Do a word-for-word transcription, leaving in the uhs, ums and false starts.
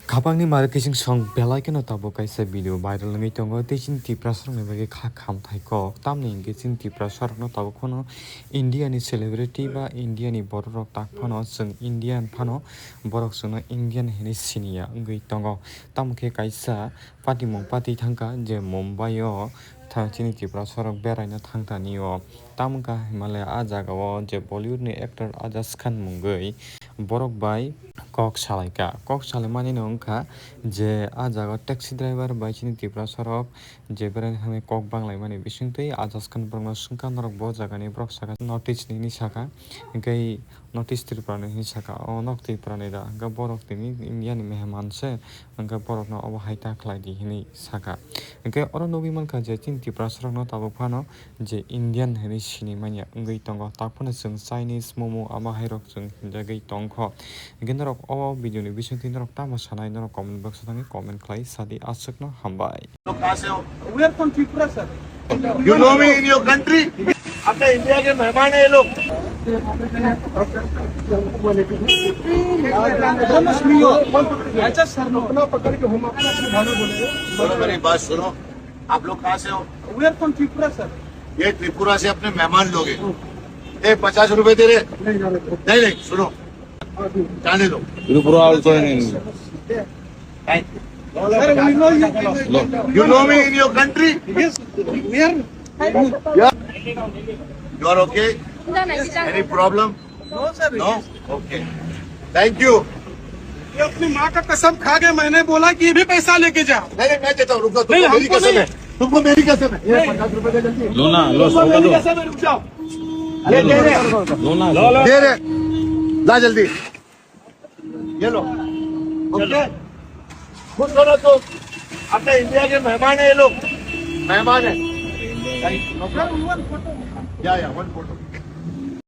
Khapangni mare kising song belai kheno tabuk kaisa video viral wngwi tongo, tei chini Tiprasarokni bagwi kha khamthai kok. Tamni hwnkhe chini Tiprasarokno tabuk phano India ni celebrity ba India ni bororok tak phano chwng Indian phano borok chwngno Indian hinwi siniya wngwi tongo. Tamo khe kaisa patimung patwi thangkha je Mumbai o tha-, chini Tiprasarok beraina thangthani o. Tamo wngkha Himalaya, a jaga o je Bollywood ni actor Ajaz Khan mungwi borok bai kok salaikha. Kok salaimani no wngkha je a jaga o taxi driver bai chini Tiprasarok je beraina thangwi kok banglaimani bisingtwi Ajaz Khan borokno swngkha, norok bo jagani borok sakha, North East ni hinwi sakha, hwnkhe North East Tripura ni hinwi sakha, o nok Tripura ni da, hwnkhe borok tini India ni meheman se, hwnkhe borokno obo hai ta khlai di hinwi sakha. Hwnkhe oro nugwi mankha je chini Tiprasarokno tabuk phano je Indian hinwi sini manya wngwi tongo, tak phano chwng Chinese momo abo hai rok chwng hinjagwi tongkho. Hwnkhe norok o video ni bisingtwi norok tamo sanai, norok comment box o thangwi comment khlai sadi, aswkno hambai. लोग कहाँ से हो? We are from Tripura, sir. You know me in your country? अपने इंडिया के मेहमान है ये लोग। Don't ask me, sir, no. अपना पकड़ के हम अपना से भालो बोले। सुनो मेरी बात सुनो, आप लोग कहाँ से हो? We are from Tripura, sir. ये त्रिपुरा से अपने मेहमान लोग हैं। ए, पचास रुपए दे रहे। नहीं, नहीं, नहीं। नहीं, नहीं, सुनो, जाने दो। Tripura also in India. Thank you. Sir, we know you. No. You know me in your country? Yes, we are. Yeah. You are okay? Any problem? No, sir. No? Okay. Thank you. ये अपनी माँ का कसम खा के मैंने बोला कि ये भी पैसा लेके जा। नहीं, नहीं, मैं देता हूँ, रुक जाओ, नहीं, तुमको मेरी हमको कसम नहीं। है, तुमको मेरी कसम है। ये नहीं। पचास रुपए दे जल्दी। लो ना, लो, तुमको सौ का मेरी दो। कसम है, रुक जाओ। अरे, दे दे। लो ना, लो, लो। दे दे। ला जल्दी। ये लो। ओके? खुश हो ना तुम? अपने इंडिया के मेहमान है ये लोग। मेहमान है। या, या, वन फोटो।